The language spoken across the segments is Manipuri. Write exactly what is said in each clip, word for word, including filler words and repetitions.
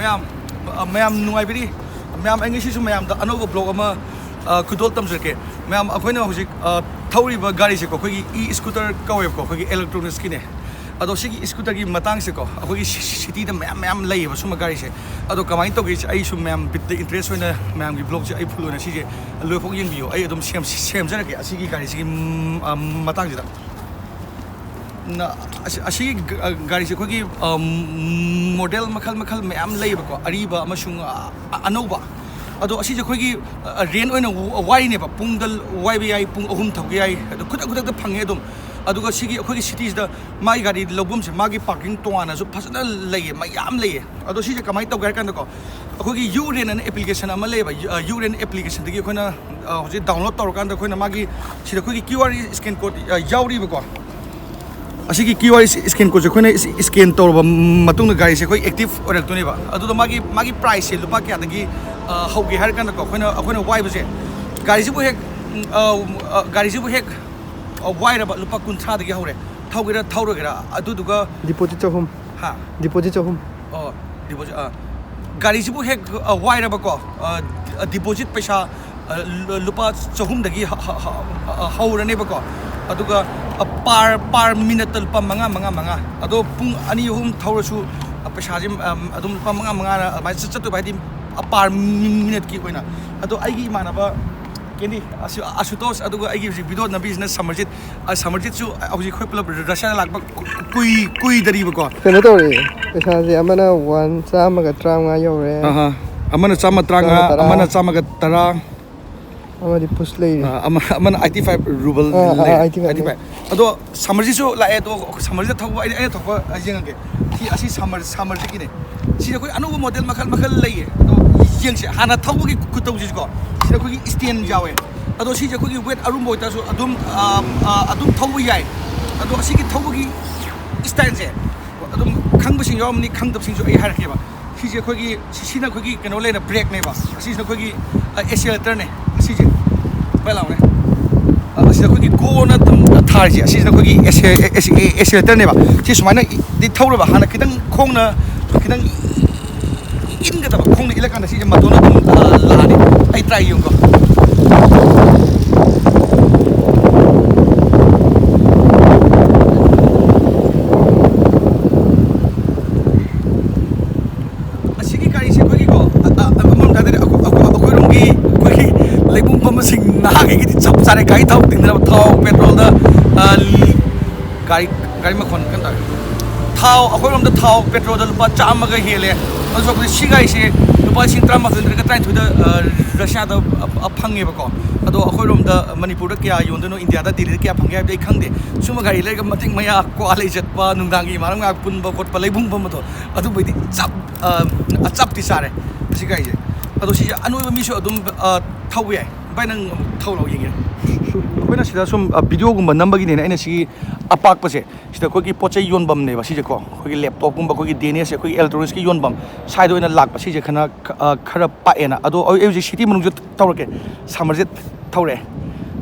ꯃꯌꯥꯝ, ꯑ, ꯃꯌꯥꯝ ꯅꯨꯡꯉꯥꯏꯕꯤꯔꯤ? ꯃꯌꯥꯝ, ꯑꯩ ꯉꯁꯤꯁꯨ ꯃꯌꯥꯝꯗ ꯑꯅꯧꯕ ꯕ꯭ꯂꯣꯒ ꯑꯃ, ꯑ, ꯈꯨꯗꯣꯜ ꯇꯝꯖꯔꯛꯀꯦ꯫ ꯃꯌꯥꯝ, ꯑꯩꯈꯣꯏꯅ ꯍꯧꯖꯤꯛ, ꯑ, ꯊꯧꯔꯤꯕ ꯒꯥꯔꯤꯁꯦꯀꯣ, ꯑꯩꯈꯣꯏꯒꯤ ꯏ ꯁ꯭ꯀꯨꯇꯔ ꯀꯧꯋꯦꯕꯀꯣ, ꯑꯩꯈꯣꯏꯒꯤ ꯏꯂꯦꯛꯇ꯭ꯔꯣꯅꯤꯛꯁꯀꯤꯅꯦ꯫ ꯑꯗꯣ ꯁꯤꯒꯤ ꯏ ꯁ꯭ꯀꯨꯇꯔꯒꯤ ꯃꯇꯥꯡꯁꯦꯀꯣ, ꯑꯩꯈꯣꯏꯒꯤ ꯁꯤ-, ꯁꯤ-, ꯁꯤꯇꯤꯗ ꯃꯌꯥꯝ ꯃꯌꯥꯝ ꯂꯩꯌꯦꯕ ꯁꯨꯝꯕ ꯒꯥꯔꯤꯁꯦ꯫ ꯑꯗꯣ ꯀꯃꯥꯏꯅ ꯇꯧꯒꯦꯁꯦ, ꯑꯩꯁꯨ ꯃꯌꯥꯝ ꯕꯤꯠꯇ ꯏꯟꯇꯔꯦꯁ ꯑꯣꯏꯅ ꯃꯌꯥꯝꯒꯤ ꯕ꯭ꯂꯣꯒꯁꯦ ꯑꯩ ꯐꯨꯜ ꯑꯣꯏꯅ ꯁꯤꯁꯦ ꯂꯣꯏꯐꯥꯎ ꯌꯦꯡꯕꯤꯌꯣ꯫ ꯑꯩ ꯑꯗꯨꯝ ꯁꯦꯝ-, ꯁꯦꯝꯖꯔꯛꯀꯦ ꯑꯁꯤꯒꯤ ꯒꯥꯔꯤꯁꯤꯒꯤ, ꯎꯝ, ꯑ, ꯃꯇꯥꯡꯁꯤꯗ꯫ ꯅ-, ꯑꯁꯤ-, ꯑꯁꯤꯒꯤ ꯒ-, ꯑ, ꯒꯥꯔꯤꯁꯦ ꯑꯩꯈꯣꯏꯒꯤ, ꯑ, ꯃꯣꯗꯦꯜ ꯃꯈꯜ ꯃꯈꯜ ꯃꯌꯥꯝ ꯂꯩꯌꯦꯕꯀꯣ, ꯑꯔꯤꯕ ꯑꯃꯁꯨꯡ, ꯑ, ꯑ-, ꯑꯅꯧꯕ꯫ ꯑꯗꯣ ꯑꯁꯤꯁꯦ ꯑꯩꯈꯣꯏꯒꯤ, ꯑ, ꯔꯦꯟ ꯑꯣꯏꯅ ꯋ-, ꯋꯥꯏꯔꯤꯅꯦꯕ꯫ ꯄꯨꯡꯗ ꯋꯥꯏꯕ ꯌꯥꯏ, ꯄꯨꯡ ꯑꯍꯨꯝ ꯊꯧꯒꯦ ꯌꯥꯏ, ꯑꯗꯣ ꯈꯨꯗꯛ ꯈꯨꯗꯛꯇ ꯐꯪꯉꯦ ꯑꯗꯨꯝ꯫ ꯑꯗꯨꯒ ꯁꯤꯒꯤ ꯑꯩꯈꯣꯏꯒꯤ ꯁꯤꯇꯤꯁꯤꯗ ꯃꯥꯒꯤ ꯒꯥꯔꯤ ꯂꯧꯐꯝꯁꯦ, ꯃꯥꯒꯤ ꯄꯥꯔꯀꯤꯡ ꯇꯣꯉꯥꯟꯅꯁꯨ ꯐꯖꯅ ꯂꯩꯌꯦ, ꯃꯌꯥꯝ ꯂꯩꯌꯦ꯫ ꯑꯗꯣ ꯁꯤꯁꯦ ꯀꯃꯥꯏꯅ ꯇꯧꯒꯦ ꯍꯥꯏ ꯀꯥꯟꯗꯀꯣ, ꯑꯩꯈꯣꯏꯒꯤ ꯌꯨ ꯔꯦꯟ ꯑꯅ ꯑꯦꯄ꯭ꯂꯤꯀꯦꯁꯟ ꯑꯃ ꯂꯩꯌꯦꯕ꯫ ꯌꯨ-, ꯑ, ꯌꯨ ꯔꯦꯟ ꯑꯦꯄ꯭ꯂꯤꯀꯦꯁꯟꯗꯒꯤ ꯑꯩꯈꯣꯏꯅ, ꯑ, ꯍꯧꯖꯤꯛ ꯗꯥꯎꯟꯂꯣꯗ ꯇꯧꯔꯀꯥꯟꯗ ꯑꯩꯈꯣꯏꯅ ꯃꯥꯒꯤ ꯁꯤꯗ ꯑꯩꯈꯣꯏꯒꯤ ꯀ꯭ꯌꯨ ꯑꯥꯔ ꯁ꯭ꯀꯦꯟ ꯀꯣꯗ, ꯑ, ꯌꯥꯎꯔꯤꯕꯀꯣ꯫ ꯑꯁꯤꯒꯤ ꯀ꯭ꯌꯨ ꯑꯥꯔ ꯁ꯭ꯀꯦꯟ ꯀꯣꯗꯁꯦ ꯑꯩꯈꯣꯏꯅ ꯏꯁ-, ꯁ꯭ꯀꯦꯟ ꯇꯧꯔꯕ ꯃꯇꯨꯡꯗ ꯒꯥꯔꯤꯁꯦ ꯑꯩꯈꯣꯏ ꯑꯦꯛꯇꯤꯚ ꯑꯣꯏꯔꯛꯇꯣꯏꯅꯦꯕ꯫ ꯑꯗꯨꯗ ꯃꯥꯒꯤ, ꯃꯥꯒꯤ ꯄ꯭ꯔꯥꯏꯁꯁꯦ ꯂꯨꯄꯥ ꯀꯌꯥꯗꯒꯤ, ꯑ, ꯍꯧꯒꯦ ꯍꯥꯏꯔ ꯀꯥꯟꯗꯀꯣ, ꯑꯩꯈꯣꯏꯅ, ꯑꯩꯈꯣꯏꯅ ꯋꯥꯏꯕꯁꯦ, ꯒꯥꯔꯤꯁꯤꯕꯨ ꯍꯦꯛ, ꯎꯝ, ꯑ, ꯑ, ꯒꯥꯔꯤꯁꯤꯕꯨ ꯍꯦꯛ, ꯑ, ꯋꯥꯏꯔꯕ ꯂꯨꯄꯥ ꯀꯨꯟꯊ꯭ꯔꯥꯗꯒꯤ ꯍꯧꯔꯦ꯫ ꯊꯧꯒꯦꯔꯥ ꯊꯧꯔꯣꯏꯒꯦꯔꯥ꯫ ꯑꯗꯨꯗꯨꯒ ꯗꯤꯄꯣꯖꯤꯠ ꯆꯍꯨꯝ꯫ ꯍꯥ? ꯗꯤꯄꯣꯖꯤꯠ ꯆꯍꯨꯝ꯫ ꯑꯣ, ꯗꯤꯄꯣꯖꯤꯠ, ꯑꯥ, ꯒꯥꯔꯤꯁꯤꯕꯨ ꯍꯦꯛ, ꯑ, ꯋꯥꯏꯔꯕꯀꯣ, ꯑ, ꯗꯤ-, ꯑ, ꯗꯤꯄꯣꯖꯤꯠ ꯄꯩꯁꯥ, ꯑ, ꯂꯨ-, ꯂꯨꯄꯥ ꯆꯍꯨꯝꯗꯒꯤ ꯍ-, ꯍ-, ꯍ-, ꯑ, ꯍꯧꯔꯅꯦꯕꯀꯣ꯫ ꯑꯗꯨꯒ, ꯑ, ꯄꯥꯔ, ꯄꯥꯔ ꯃꯤꯅꯠꯇ ꯂꯨꯄꯥ ꯃꯉꯥ, ꯃꯉꯥ, ꯃꯉꯥ꯫ ꯑꯗꯣ ꯄꯨꯡ ꯑꯅꯤ ꯑꯍꯨꯝ ꯊꯧꯔꯁꯨ, ꯑ, ꯄꯩꯁꯥꯁꯦ, ꯑꯝ, ꯑꯗꯨꯝ ꯂꯨꯄꯥ ꯃꯉꯥ, ꯃꯉꯥ ꯑꯗꯨꯃꯥꯏꯅ ꯆꯠ-, ꯆꯠꯇꯣꯏꯕ, ꯍꯥꯏꯗꯤ, ꯑ, ꯄꯥꯔ ꯃꯤ-, ꯃꯤꯅꯠꯀꯤ ꯑꯣꯏꯅ꯫ ꯑꯗꯣ ꯑꯩꯒꯤ ꯏꯃꯥꯟꯅꯕ ꯀꯦꯟꯗꯤ, ꯑꯁꯨ-, ꯑꯁꯨꯇꯣꯁ, ꯑꯗꯨꯒ ꯑꯩꯒꯤ ꯍꯧꯖꯤꯛ ꯚꯤꯗꯤꯑꯣ ꯅꯝꯕꯤꯁꯤꯅ ꯁꯃꯔꯖꯤꯠ꯫ ꯑ, ꯁꯃꯔꯖꯤꯠꯁꯨ ꯍꯧꯖꯤꯛ ꯑꯩꯈꯣꯏ ꯄꯨꯂꯞ ꯔꯁꯤꯌꯥꯗ ꯂꯥꯛꯄ ꯀꯨ-, ꯀꯨꯏ-, ꯀꯨꯏꯗꯔꯤꯕꯀꯣ꯫ ꯀꯩꯅꯣ ꯇꯧꯔꯦ, ꯄꯩꯁꯥꯁꯦ ꯑꯃꯅ ꯋꯥꯟ ꯆꯥꯝꯃꯒ ꯇꯔꯥꯃꯉꯥ ꯌꯧꯔꯦ꯫ ꯑꯍꯥ꯫ ꯑꯃꯅ ꯆꯥꯝꯃ ꯇꯔꯥꯃꯉꯥ, ꯆꯥꯝꯃ ꯇꯔꯥ꯫ ꯑꯃꯅ ꯆꯥꯝꯃꯒ ꯇꯔꯥ꯫ ꯑꯃꯗꯤ ꯄꯨꯁ ꯂꯩꯔꯤ꯫ ꯑ, ꯑꯃ-, ꯑꯃꯅ ꯑꯥꯏꯠꯇꯤ ꯐꯥꯏꯚ ꯔꯨꯕꯜ ꯑꯥ, ꯑꯥ, ꯂꯩꯔꯦ꯫ Eighty five eighty five. ꯂꯩꯔꯦ꯫ ꯑꯗꯣ ꯁꯃꯔꯖꯤꯠꯁꯨ ꯂꯥꯛꯑꯦ, ꯑꯗꯣ ꯁꯃꯔꯖꯤꯠꯇ ꯊꯧꯕ ꯑꯩꯅ, ꯑꯩꯅ ꯊꯧꯕ ꯌꯦꯡꯉꯒꯦ꯫ ꯁꯤ ꯑꯁꯤ ꯁꯃꯔ-, ꯁꯃꯔꯖꯤꯠꯀꯤꯅꯦ꯫ ꯁꯤꯗ ꯑꯩꯈꯣꯏ ꯑꯅꯧꯕ ꯃꯣꯗꯦꯜ ꯃꯈꯜ ꯃꯈꯜ ꯂꯩꯌꯦ꯫ ꯑꯗꯣ ꯌꯦꯡꯁꯦ, ꯍꯥꯟꯅ ꯊꯧꯕꯒꯤ ꯈꯨꯇꯧꯁꯤꯁꯨꯀꯣ꯫ ꯁꯤꯗ ꯑꯩꯈꯣꯏꯒꯤ ꯁ꯭ꯇꯦꯟ ꯌꯥꯎꯋꯦ꯫ ꯑꯗꯣ ꯁꯤꯁꯦ ꯑꯩꯈꯣꯏꯒꯤ ꯋꯦꯠ ꯑꯔꯨꯝꯕ ꯑꯣꯏꯇꯥꯔꯁꯨ ꯑꯗꯨꯝ, ꯑ, ꯑ, ꯑꯗꯨꯝ ꯊꯧꯕ ꯌꯥꯏ꯫ ꯑꯗꯣ ꯑꯁꯤꯒꯤ ꯊꯧꯕꯒꯤ ꯁ꯭ꯇꯥꯏꯜꯁꯦ ꯑꯗꯨꯝ ꯈꯪꯕꯁꯤꯡ ꯌꯥꯎꯔꯝꯃꯅꯤ, ꯈꯪꯗꯕꯁꯤꯡꯁꯨ ꯑꯩ ꯍꯥꯏꯔꯛꯀꯦꯕ꯫ ꯁꯤꯁꯦ ꯑꯩꯈꯣꯏꯒꯤ, ꯁꯤ-, ꯁꯤꯅ ꯑꯩꯈꯣꯏꯒꯤ ꯀꯩꯅꯣ ꯂꯩꯅ ꯕ꯭ꯔꯦꯛꯅꯦꯕ꯫ ꯑꯁꯤꯁꯤꯅ ꯑꯩꯈꯣꯏꯒꯤ, ꯑ, ꯑꯦꯛꯁꯦꯂꯦꯇꯔꯅꯦ꯫ ꯑꯁꯤꯁꯦ ꯄꯥꯏ ꯂꯥꯎꯅꯦ꯫ ꯑ, ꯑꯁꯤꯗ ꯑꯩꯈꯣꯏꯒꯤ ꯒꯣꯅ ꯑꯗꯨꯝ ꯊꯥꯔꯤꯁꯦ, ꯑꯁꯤꯁꯤꯅ ꯑꯩꯈꯣꯏꯒꯤ ꯑꯦꯛꯁꯦ-, ꯑꯦꯛꯁꯦ-, ꯑꯦꯛꯁꯦꯂꯦꯇꯔꯅꯦꯕ꯫ ꯁꯤ ꯁꯨꯃꯥꯏꯅ ꯗꯤ ꯊꯧꯔꯕ, ꯍꯥꯟꯅ ꯈꯤꯇꯪ ꯈꯣꯡꯅ ꯈꯤꯇꯪ ꯏꯟꯒꯗꯕ, ꯈꯣꯡꯅ ꯏꯜꯂꯀꯥꯟꯗ ꯁꯤꯁꯦ ꯃꯇꯣꯟꯗ ꯑꯗꯨꯝ, ꯑ, ꯂꯥꯛꯑꯅꯤ꯫ ꯑꯩ try ꯌꯦꯡꯉꯨꯀꯣ꯫ ꯑꯁꯤꯒꯤ ꯒꯥꯔꯤꯁꯦ ꯑꯩꯈꯣꯏꯒꯤꯀꯣ, ꯑ, ꯑ, ꯑꯃꯔꯣꯝꯗ ꯍꯥꯏꯔꯗꯤ ꯑꯩꯈꯣꯏ, ꯑꯩꯈꯣꯏ, ꯑꯩꯈꯣꯏꯔꯣꯝꯒꯤ, ꯑꯩꯈꯣꯏꯒꯤ ꯂꯩꯕꯨꯡ ꯐꯝꯕꯁꯤꯡ ꯅꯍꯥꯈꯩꯒꯤꯗꯤ ꯆꯞ ꯆꯥꯔꯦ꯫ ꯒꯥꯔꯤ ꯊꯥꯎ ꯇꯤꯡꯗꯅꯕ, ꯊꯥꯎ, petrol ꯗ, ꯑ, ꯒꯥꯔꯤ, ꯒꯥꯔꯤ ꯃꯈꯣꯟ ꯀꯟꯅ ꯇꯥꯔꯦ꯫ ꯊꯥꯎ, ꯑꯩꯈꯣꯏꯔꯣꯝꯗ ꯊꯥꯎ petrol ꯗ ꯂꯨꯄꯥ ꯆꯥꯝꯃꯒ ꯍꯦꯜꯂꯦ꯫ ꯑꯗꯨ ꯁꯔꯨꯛꯄꯨꯗꯤ ꯁꯤ ꯒꯥꯔꯤꯁꯦ ꯂꯨꯄꯥ ꯂꯤꯁꯤꯡ ꯇꯔꯥꯃꯥꯊꯣꯏ ꯅꯠꯇ꯭ꯔꯒ ꯇꯔꯥꯅꯤꯊꯣꯏꯗ, ꯑ, ꯔꯁꯤꯌꯥꯗ, ꯑ, ꯑ, ꯐꯪꯉꯦꯕꯀꯣ꯫ ꯑꯗꯣ ꯑꯩꯈꯣꯏꯔꯣꯝꯗ, ꯃꯅꯤꯄꯨꯔꯗ ꯀꯌꯥ ꯌꯣꯟꯗꯣꯏꯅꯣ, ꯏꯟꯗꯤꯌꯥꯗ, ꯗꯤꯜꯂꯤꯗ ꯀꯌꯥ ꯐꯪꯒꯦ ꯍꯥꯏꯕꯗꯤ ꯑꯩ ꯈꯪꯗꯦ꯫ ꯁꯨꯝꯕ ꯒꯥꯔꯤ ꯂꯩꯔꯒ ꯃꯇꯤꯛ ꯃꯌꯥ ꯀ꯭ꯋꯥ ꯂꯩ ꯆꯠꯄ, ꯅꯨꯡꯗꯥꯡꯒꯤ ꯏꯃꯥꯟꯅꯕ ꯉꯥꯏꯍꯥꯛ ꯄꯨꯟꯕ ꯈꯣꯠꯄ, ꯂꯩꯕꯨꯡ ꯐꯝꯕꯗꯣ, ꯑꯗꯨꯝꯕꯩꯗꯤ ꯆꯞ, ꯑ, ꯆꯞꯇꯤ ꯆꯥꯔꯦ ꯑꯁꯤ ꯒꯥꯔꯤꯁꯦ꯫ ꯑꯗꯣ ꯁꯤꯁꯦ ꯑꯅꯣꯏꯕ ꯃꯤꯁꯨ ꯑꯗꯨꯝ, ꯑ, ꯊꯧꯕ ꯌꯥꯏ꯫ ꯚꯥꯏ, ꯅꯪ ꯑꯃꯨꯛ ꯊꯧꯔꯛꯑꯣ ꯌꯦꯡꯒꯦ꯫ ꯑꯩꯈꯣꯏꯅ ꯁꯤꯗ ꯁꯨꯝ, ꯑ, video ꯒꯨꯝꯕ ꯅꯝꯕꯒꯤꯅꯦꯅ ꯑꯩꯅ ꯁꯤꯒꯤ ꯑꯄꯥꯛꯄꯁꯦ, ꯁꯤꯗ ꯑꯩꯈꯣꯏꯒꯤ ꯄꯣꯠ ꯆꯩ ꯌꯣꯟꯐꯝꯅꯦꯕ ꯁꯤꯁꯦꯀꯣ꯫ ꯑꯩꯈꯣꯏꯒꯤ laptop ꯀꯨꯝꯕ, ꯑꯩꯈꯣꯏꯒꯤ ꯗꯦꯅꯤꯁ, ꯑꯩꯈꯣꯏꯒꯤ electronics ꯀꯤ ꯌꯣꯟꯐꯝ side ꯑꯣꯏꯅ ꯂꯥꯛꯄ ꯁꯤꯁꯦ ꯈꯔ, ꯑ, ꯈꯔ ꯄꯥꯛꯑꯦꯅ꯫ ꯑꯗꯣ ꯑꯩ, ꯑꯩ ꯍꯧꯖꯤꯛ city ꯃꯅꯨꯡꯁꯨ ꯊꯧꯔꯛꯀꯦ꯫ ꯁꯃꯔꯖꯤꯠ ꯊꯧꯔꯦ꯫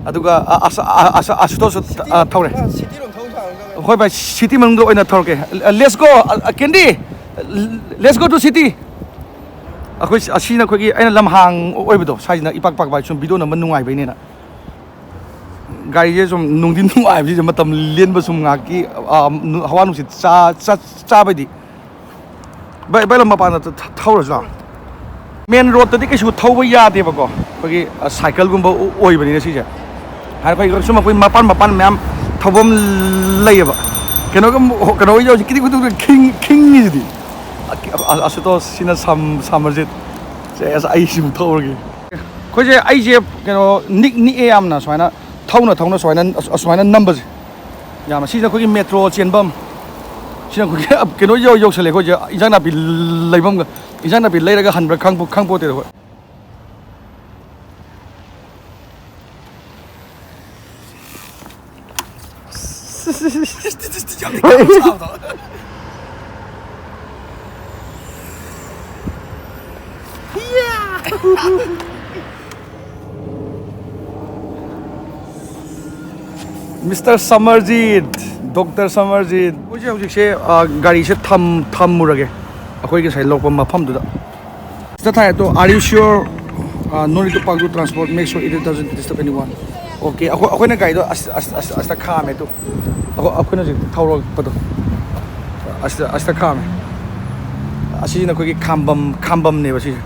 ꯑꯗꯨꯒ, ꯑ, ꯑꯁ-, ꯑ, ꯑꯁ-, ꯑꯁꯨꯇꯣꯁꯁꯨ, ꯑ, ꯊꯧꯔꯦ꯫ ꯑ, city ꯔꯣꯝ ꯊꯧ ꯁꯥꯔꯒ꯫ ꯍꯣꯏ ꯚꯥꯏ, city ꯃꯅꯨꯡꯗ ꯑꯣꯏꯅ ꯊꯧꯔꯛꯀꯦ꯫ ꯑ, let's go, ꯑ, ꯑ, Candy, let's go to city꯫ ꯑꯩꯈꯣꯏ ꯑꯁꯤꯅ ꯑꯩꯈꯣꯏꯒꯤ, ꯑꯩꯅ ꯂꯝꯍꯥꯡ ꯑꯣꯏꯕꯗꯣ, ꯁ꯭ꯋꯥꯏꯁꯤꯅ ꯏꯄꯥꯛ ꯄꯥꯛꯄ, ꯁꯨꯝ video ꯅꯝꯕ ꯅꯨꯡꯉꯥꯏꯕꯩꯅꯦꯅ꯫ ꯒꯥꯔꯤꯁꯦ ꯁꯨꯝ ꯅꯨꯡꯗꯤ ꯅꯨꯡꯉꯥꯏꯕꯁꯤꯗ ꯃꯇꯝ ꯂꯦꯟꯕ ꯁꯨꯝ ꯉꯥꯏꯍꯥꯛꯀꯤ, ꯑ, ꯅꯨ-, ꯍꯋꯥ ꯅꯨꯡꯁꯤꯠ ꯆꯥ-, ꯆꯥ-, ꯆꯥꯕꯩꯗꯤ꯫ ꯚꯥꯏ, ꯚꯥꯏ, ꯂꯝ ꯃꯄꯥꯟꯗ ꯊ-, ꯊ-, ꯊꯧꯔꯁꯨ ꯂꯥꯎ꯫ Main road ꯇꯗꯤ ꯀꯩꯁꯨ ꯊꯧꯕ ꯌꯥꯗꯦꯕꯀꯣ, ꯑꯩꯈꯣꯏꯒꯤ, ꯑ, cycle ꯒꯨꯝꯕ ꯑꯣ-, ꯑꯣꯏꯕꯅꯤꯅ ꯁꯤꯁꯦ꯫ ꯍꯥꯏꯅ ꯑꯩꯈꯣꯏ ꯁꯨꯝ ꯑꯩꯈꯣꯏ ꯃꯄꯥꯟ, ꯃꯄꯥꯟ ꯃꯌꯥꯝ ꯊꯧꯐꯝ ꯂꯩꯌꯦꯕ꯫ ꯀꯩꯅꯣꯒ, ꯀꯩꯅꯣ ꯌꯧꯁꯤ, ꯀꯤꯗꯤ ꯈꯨꯗꯨ ꯈꯤꯡ-, ꯈꯤꯡꯉꯤꯁꯤꯗꯤ꯫ ꯑ-, ꯑ-, ꯑꯁꯨꯇꯣꯁ, ꯁꯤꯅ ꯁꯝ-, ꯁꯃꯔꯖꯤꯠ꯫ ꯁꯦ, ꯑꯁ, ꯑꯩ ꯁꯤꯃꯨꯛ ꯊꯧꯔꯒꯦ꯫ ꯑꯩꯈꯣꯏꯁꯦ, ꯑꯩꯁꯦ ꯀꯩꯅꯣ ꯅꯤꯛ-, ꯅꯤꯛꯑꯦ ꯌꯥꯝꯅ, ꯁꯨꯃꯥꯏꯅ ꯊꯧꯅ ꯊꯧꯅ ꯁꯨꯃꯥꯏꯅ, ꯑꯁ-, ꯑꯁꯨꯃꯥꯏꯅ ꯅꯝꯕꯁꯦ꯫ ꯌꯥꯝꯅ꯫ ꯁꯤꯁꯤꯅ ꯑꯩꯈꯣꯏꯒꯤ metro ꯆꯦꯟꯐꯝ꯫ ꯁꯤꯅ ꯑꯩꯈꯣꯏꯒꯤ ꯀꯩꯅꯣ ꯌꯧ-, ꯌꯧꯁꯜꯂꯦ ꯑꯩꯈꯣꯏꯁꯦ, ꯏꯟꯖꯥꯡ ꯅꯥꯄꯤ ꯂꯩꯐꯝꯒ, ꯏꯟꯖꯥꯡ ꯅꯥꯄꯤ ꯂꯩꯔꯒ ꯍꯟꯕ꯭ꯔꯥ ꯈꯪꯄꯣ-, ꯈꯪꯄꯣꯠꯇꯦꯗ ꯑꯩꯈꯣꯏ꯫ Mister ꯁꯃꯔꯖꯤꯠ, Doctor ꯁꯃꯔꯖꯤꯠ꯫ ꯑꯩꯈꯣꯏꯁꯦ ꯍꯧꯖꯤꯛꯁꯦ, ꯑ, ꯒꯥꯔꯤꯁꯦ ꯊꯝ-, ꯊꯝꯃꯨꯔꯒꯦ ꯑꯩꯈꯣꯏ ꯉꯁꯥꯏ ꯂꯧꯔꯛꯄ ꯃꯐꯝꯗꯨꯗ꯫ ꯆꯠꯊꯥꯏ ꯑꯗꯣ, are you sure? Uh, no need to park to transport, make sure it doesn't disturb anyone. Okay, ꯑꯩꯈꯣꯏ ꯑꯩꯈꯣꯏꯅ ꯒꯥꯔꯤꯗꯣ ꯑꯁ ꯑꯁ ꯑꯁ ꯑꯁꯤꯗ ꯈꯥꯝꯃꯦ ꯑꯗꯣ, ꯑꯩꯈꯣꯏ ꯑꯩꯈꯣꯏꯅ ꯍꯧꯖꯤꯛ ꯊꯧꯔꯛꯄꯗꯣ ꯑꯁꯤꯗ ꯑꯁꯤꯗ ꯈꯥꯝꯃꯦ꯫ ꯑꯁꯤꯁꯤꯅ ꯑꯩꯈꯣꯏꯒꯤ ꯈꯥꯝꯕꯝ ꯈꯥꯝꯕꯝꯅꯦꯕ ꯁꯤꯁꯦ꯫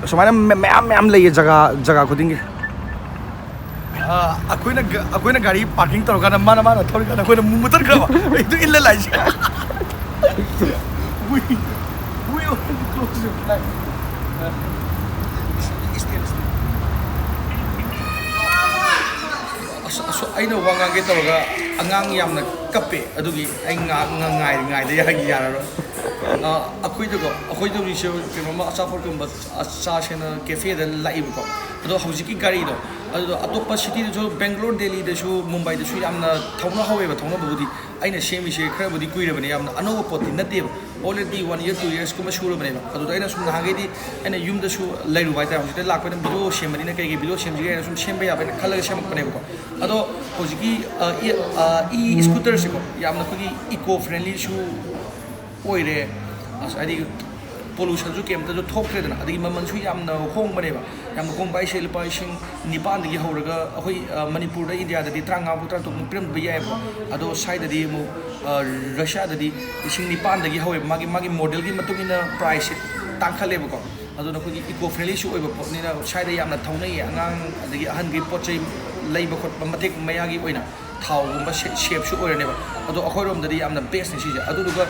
ꯑꯁꯨꯃꯥꯏꯅ ꯃꯌꯥꯝ ꯃꯌꯥꯝ ꯂꯩꯌꯦ ꯖꯒꯥ ꯖꯒꯥ ꯈꯨꯗꯤꯡꯒꯤ꯫ ꯑꯩꯈꯣꯏꯅ ꯑꯩꯈꯣꯏꯅ ꯒꯥꯔꯤ ꯄꯥꯔꯀꯤꯡ ꯇꯧꯔꯀꯥꯟꯗ ꯃꯥꯅ ꯃꯥꯅ ꯊꯧꯔꯤꯀꯥꯟꯗ ꯑꯩꯈꯣꯏꯅ ꯃꯨ ꯃꯨꯊꯠꯈ꯭ꯔꯕ ꯑꯩꯗꯣ ꯏꯜꯂ ꯂꯥꯛꯏꯁꯦ꯫ ꯑꯁ ꯑꯁ ꯑꯩꯅ ꯋꯥ ꯉꯥꯡꯒꯦ ꯇꯧꯔꯒ ꯑꯉꯥꯡ ꯌꯥꯝꯅ ꯀꯞꯄꯦ꯫ ꯑꯗꯨꯒꯤ ꯑꯩ ꯉꯥꯏ ꯉꯥꯏꯗ ꯌꯥꯔꯔꯣꯏ꯫ ꯑꯩꯈꯣꯏꯗꯀꯣ ꯑꯩꯈꯣꯏꯗ ꯍꯧꯖꯤꯛꯁꯦ ꯀꯩꯅꯣꯝꯃ ꯑꯆꯥꯄꯣꯠꯀꯨꯝꯕ ꯆꯥꯁꯦꯅ ꯀꯦꯐꯦꯗ ꯂꯥꯛꯏꯕꯀꯣ꯫ ꯑꯗꯣ ꯍꯧꯖꯤꯛꯀꯤ ꯒꯥꯔꯤꯗꯣ ꯑꯗꯨꯗꯣ ꯑꯇꯣꯞꯄ ꯁꯤꯇꯤꯗꯁꯨ, ꯕꯦꯡꯒ꯭ꯂꯣꯔ, ꯗꯦꯜꯂꯤꯗꯁꯨ, ꯃꯨꯝꯕꯥꯏꯗꯁꯨ ꯌꯥꯝꯅ ꯊꯧꯅ ꯍꯧꯋꯦꯕ꯫ ꯊꯧꯅꯕꯕꯨꯗꯤ ꯑꯩꯅ ꯁꯦꯝꯃꯤꯁꯦ ꯈꯔꯕꯨꯗꯤ ꯀꯨꯏꯔꯕꯅꯦ, ꯌꯥꯝꯅ ꯑꯅꯧꯕ ꯄꯣꯠꯇꯤ ꯅꯠꯇꯦꯕ꯫ Already one year, two yearsꯀꯨꯝꯕ ꯁꯨꯔꯕꯅꯦꯕ꯫ ꯑꯗꯨꯗ ꯑꯩꯅ ꯁꯨꯝ ꯅꯍꯥꯟꯈꯩꯗꯤ ꯑꯩꯅ ꯌꯨꯝꯗꯁꯨ ꯂꯩꯔꯨꯕ ꯍꯥꯏꯇꯥꯔꯦ꯫ ꯍꯧꯖꯤꯛꯇ ꯂꯥꯛꯄꯅ ꯚꯤꯗꯤꯑꯣ ꯁꯦꯝꯕꯅꯤꯅ ꯀꯩꯀꯩ ꯚꯤꯗꯤꯑꯣ ꯁꯦꯝꯁꯤꯒꯦ ꯍꯥꯏꯅ ꯁꯨꯝ ꯁꯦꯝꯕ ꯌꯥꯕ ꯍꯥꯏꯅ ꯈꯜꯂꯒ ꯁꯦꯝꯃꯛꯄꯅꯦꯕꯀꯣ꯫ ꯑꯗꯣ ꯍꯧꯖꯤꯛꯀꯤ ꯏ ꯁ꯭ꯀꯨꯇꯔꯁꯦꯀꯣ ꯌꯥꯝꯅ ꯑꯩꯈꯣꯏꯒꯤ ꯏꯀꯣ ꯐ꯭ꯔꯦꯟꯂꯤꯁꯨ ꯑꯣꯏꯔꯦ꯫ ꯑꯁ ꯍꯥꯏꯗꯤ ꯄꯣꯂꯨꯁꯟꯁꯨ ꯀꯩꯝꯇꯁꯨ ꯊꯣꯛꯇ꯭ꯔꯦꯗꯅ, ꯑꯗꯒꯤ ꯃꯃꯜꯁꯨ ꯌꯥꯝꯅ ꯍꯣꯡꯕꯅꯦꯕ꯫ ꯌꯥꯝꯅ ꯍꯣꯡꯕ ꯍꯥꯏꯁꯦ ꯂꯨꯄꯥ ꯂꯤꯁꯤꯡ ꯅꯤꯄꯥꯟꯗꯒꯤ ꯍꯧꯔꯒ ꯑꯩꯈꯣꯏ ꯃꯅꯤꯄꯨꯔꯗ, ꯏꯟꯗꯤꯌꯥꯗꯗꯤ ꯇꯔꯥꯃꯉꯥ ꯐꯥꯎ, ꯇꯔꯥꯇꯔꯨꯛ ꯐꯥꯎ ꯄꯤꯔꯝꯕ ꯌꯥꯏꯑꯕꯀꯣ꯫ ꯑꯗꯣ ꯁ꯭ꯋꯥꯏꯗꯗꯤ ꯑꯃꯨꯛ ꯔꯁꯤꯌꯥꯗꯗꯤ ꯂꯤꯁꯤꯡ ꯅꯤꯄꯥꯟꯗꯒꯤ ꯍꯧꯋꯦꯕ꯫ ꯃꯥꯒꯤ ꯃꯥꯒꯤ ꯃꯣꯗꯦꯜꯒꯤ ꯃꯇꯨꯡ ꯏꯟꯅ ꯄ꯭ꯔꯥꯏꯁꯁꯦ ꯇꯥꯡꯈꯠꯂꯦꯕꯀꯣ꯫ ꯑꯗꯨꯅ ꯑꯩꯈꯣꯏꯒꯤ ꯏꯀꯣ ꯐ꯭ꯔꯦꯟꯂꯤꯁꯨ ꯑꯣꯏꯕ ꯄꯣꯠꯅꯤꯅ ꯁ꯭ꯋꯥꯏꯗ ꯌꯥꯝꯅ ꯊꯧꯅꯩꯌꯦ꯫ ꯑꯉꯥꯡ ꯑꯗꯒꯤ ꯑꯍꯟꯒꯤ ꯄꯣꯠ ꯆꯩ ꯂꯩꯕ ꯈꯣꯠꯄ ꯃꯇꯦꯛ ꯃꯌꯥꯒꯤ ꯑꯣꯏꯅ ꯊꯥꯎꯒꯨꯝꯕ ꯁꯦꯞꯁꯨ ꯑꯣꯏꯔꯅꯦꯕ꯫ ꯑꯗꯣ ꯑꯩꯈꯣꯏꯔꯣꯝꯗꯗꯤ ꯌꯥꯝꯅ ꯕꯦꯁꯅꯦ ꯁꯤꯁꯦ꯫ ꯑꯗꯨꯗꯨꯒ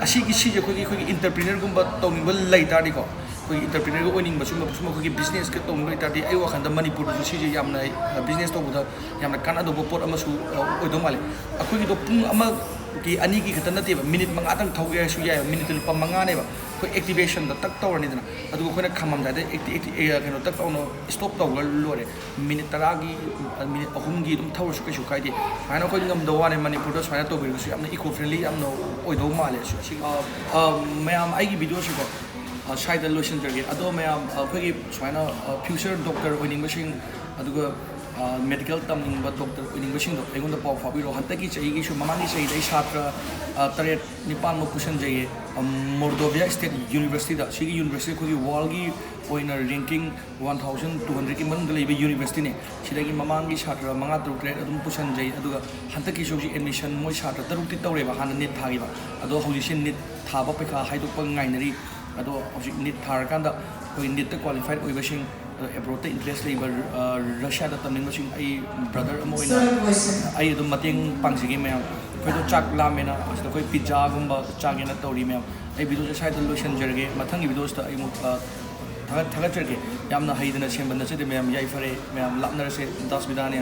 ꯑꯁꯤꯒꯤ ꯁꯤꯁꯦ ꯑꯩꯈꯣꯏꯒꯤ ꯑꯩꯈꯣꯏꯒꯤ ꯏꯟꯇꯔꯄ꯭ꯔꯤꯅꯔꯒꯨꯝꯕ ꯇꯧꯅꯤꯡꯕ ꯂꯩ ꯇꯥꯔꯗꯤꯀꯣ, ꯑꯩꯈꯣꯏꯒꯤ ꯏꯟꯇꯔꯄ꯭ꯔꯤꯅꯔꯒ ꯑꯣꯏꯅꯤꯡꯕ ꯁꯨꯝꯕ ꯁꯨꯝꯕ ꯑꯩꯈꯣꯏꯒꯤ ꯕꯤꯖꯤꯅꯦꯁꯀ ꯇꯧꯅꯤꯡꯕ ꯂꯩ ꯇꯥꯔꯗꯤ ꯑꯩ ꯋꯥꯈꯜꯗ ꯃꯅꯤꯄꯨꯔꯗꯁꯨ ꯁꯤꯁꯦ ꯌꯥꯝꯅ ꯕꯤꯖꯤꯅꯦꯁ ꯇꯧꯕꯗ ꯌꯥꯝꯅ ꯀꯥꯟꯅꯗꯧꯕ ꯄꯣꯠ ꯑꯃꯁꯨ ꯑꯣꯏꯗꯧ ꯃꯥꯜꯂꯦ꯫ ꯑꯩꯈꯣꯏꯒꯤꯗꯣ ꯄꯨꯡ ꯑꯃꯒꯤ ꯑꯅꯤꯒꯤ ꯈꯛꯇ ꯅꯠꯇꯦꯕ, ꯃꯤꯅꯤꯠ ꯃꯉꯥꯗꯪ ꯊꯧꯒꯦ ꯍꯥꯏꯔꯁꯨ ꯌꯥꯏꯑꯕ꯫ ꯃꯤꯅꯤꯠꯇ ꯂꯨꯄꯥ ꯃꯉꯥꯅꯦꯕ꯫ ꯑꯩꯈꯣꯏ ꯑꯦꯛꯇꯤꯚꯦꯁꯟꯗ ꯇꯛ ꯇꯧꯔꯅꯤꯗꯅ, ꯑꯗꯨꯒ ꯑꯩꯈꯣꯏꯅ ꯈꯝꯃꯝꯗꯥꯏꯗ ꯑꯦꯛꯇꯤ ꯑꯦꯛꯇꯤ ꯑꯦ, ꯀꯩꯅꯣ ꯇꯛ ꯇꯧꯅ ꯁ꯭ꯇꯣꯞ ꯇꯧꯔꯒ ꯂꯣꯏꯔꯦ꯫ ꯃꯤꯅꯤꯠ ꯇꯔꯥꯒꯤ, ꯃꯤꯅꯤꯠ ꯑꯍꯨꯝꯒꯤ ꯑꯗꯨꯝ ꯊꯧꯔꯁꯨ ꯀꯩꯁꯨ ꯀꯥꯏꯗꯦ꯫ ꯁꯨꯃꯥꯏꯅ ꯑꯩꯈꯣꯏ ꯉꯝꯗꯕ ꯋꯥꯅꯦ꯫ ꯃꯅꯤꯄꯨꯔꯗ ꯁꯨꯃꯥꯏꯅ ꯇꯧꯕꯤꯔꯒꯁꯨ ꯌꯥꯝꯅ ꯏꯀꯣ ꯐ꯭ꯔꯦꯟꯂꯤ ꯌꯥꯝꯅ ꯑꯣꯏꯗꯧ ꯃꯥꯜꯂꯦ꯫ ꯁꯤ, ꯁꯤ, ꯑ, ꯑ, ꯃꯌꯥꯝ ꯑꯩꯒꯤ ꯚꯤꯗꯤꯑꯣꯁꯤꯀꯣ ꯑ, ꯁ꯭ꯋꯥꯏꯗ ꯂꯣꯏꯁꯤꯟꯖꯔꯒꯦ꯫ ꯑꯗꯣ ꯃꯌꯥꯝ, ꯑꯩꯈꯣꯏꯒꯤ ꯁꯨꯃꯥꯏꯅ, ꯑ, future doctor ꯑꯣꯏꯅꯤꯡꯕꯁꯤꯡ, ꯑꯗꯨꯒ, ꯑ, medical ꯇꯝꯅꯤꯡꯕ doctor ꯑꯣꯏꯅꯤꯡꯕꯁꯤꯡꯗꯣ ꯑꯩꯉꯣꯟꯗ ꯄꯥꯎ ꯐꯥꯎꯕꯤꯔꯛꯑꯣ꯫ ꯍꯟꯗꯛꯀꯤ ꯆꯍꯤꯒꯤꯁꯨ, ꯃꯃꯥꯡꯒꯤ ꯆꯍꯤꯗ ꯑꯩ ꯁꯥꯇ꯭ꯔ, ꯑ, ꯇꯔꯦꯠ ꯅꯤꯄꯥꯟꯃꯨꯛ ꯄꯨꯁꯟꯖꯩꯌꯦ꯫ ꯑ, Mordovia State Universityꯗ꯫ ꯁꯤꯒꯤ university ꯑꯩꯈꯣꯏꯒꯤ worldꯒꯤ ꯑꯣꯏꯅ ranking one thousand two hundredꯀꯤ ꯃꯅꯨꯡꯗ ꯂꯩꯕ universityꯅꯦ꯫ ꯁꯤꯗꯒꯤ ꯃꯃꯥꯡꯒꯤ ꯁꯥꯇ꯭ꯔ ꯃꯉꯥ, ꯇꯔꯨꯛ, ꯇꯔꯦꯠ ꯑꯗꯨꯝ ꯄꯨꯁꯟꯖꯩ꯫ ꯑꯗꯨꯒ ꯍꯟꯗꯛꯀꯤꯁꯨ ꯍꯧꯖꯤꯛ admission ꯃꯣꯏ ꯁꯥꯇ꯭ꯔ ꯇꯔꯨꯛꯇꯤ ꯇꯧꯔꯦꯕ, ꯍꯥꯟꯅ NEET ꯊꯥꯈꯤꯕ꯫ ꯑꯗꯣ ꯍꯧꯖꯤꯛꯁꯦ NEET ꯊꯥꯕ ꯄꯩꯈꯥ ꯍꯥꯏꯗꯣꯛꯄ ꯉꯥꯏꯅꯔꯤ꯫ ꯑꯗꯣ ꯍꯧꯖꯤꯛ NEET ꯊꯥꯔꯀꯥꯟꯗ ꯑꯩꯈꯣꯏ NEETꯇ qualified ꯑꯣꯏꯕꯁꯤꯡ, ꯑ, abroadꯇ interest ꯂꯩꯕ, ꯑ, Russiaꯗ ꯇꯝꯅꯤꯡꯕꯁꯤꯡ, ꯑꯩ brother ꯑꯃ ꯑꯣꯏꯅ ꯑꯩ ꯑꯗꯨꯝ ꯃꯇꯦꯡ ꯄꯥꯡꯖꯒꯦ ꯃꯌꯥꯝ꯫ ꯑꯩꯈꯣꯏꯗꯣ ꯆꯥꯛ ꯂꯥꯝꯃꯦꯅ ꯑꯁꯤꯗ ꯑꯩꯈꯣꯏ pizzaꯒꯨꯝꯕ ꯆꯥꯒꯦꯅ ꯇꯧꯔꯤ ꯃꯌꯥꯝ꯫ ꯑꯩ videoꯁꯦ ꯁ꯭ꯋꯥꯏꯗ ꯂꯣꯏꯁꯤꯟꯖꯔꯒꯦ꯫ ꯃꯊꯪꯒꯤ videoꯁꯇ ꯑꯩ ꯑꯃꯨꯛ, ꯑ, ꯊꯥꯒꯠ-, ꯊꯥꯒꯠꯆꯔꯛꯀꯦ꯫ ꯌꯥꯝꯅ ꯍꯩꯗꯅ ꯁꯦꯝꯕ ꯅꯠꯆꯗꯦ ꯃꯌꯥꯝ, ꯌꯥꯏꯐꯔꯦ ꯃꯌꯥꯝ, ꯂꯥꯛꯅꯔꯁꯦ꯫ ꯗꯥꯁ ꯕꯤꯗꯥꯅꯦ꯫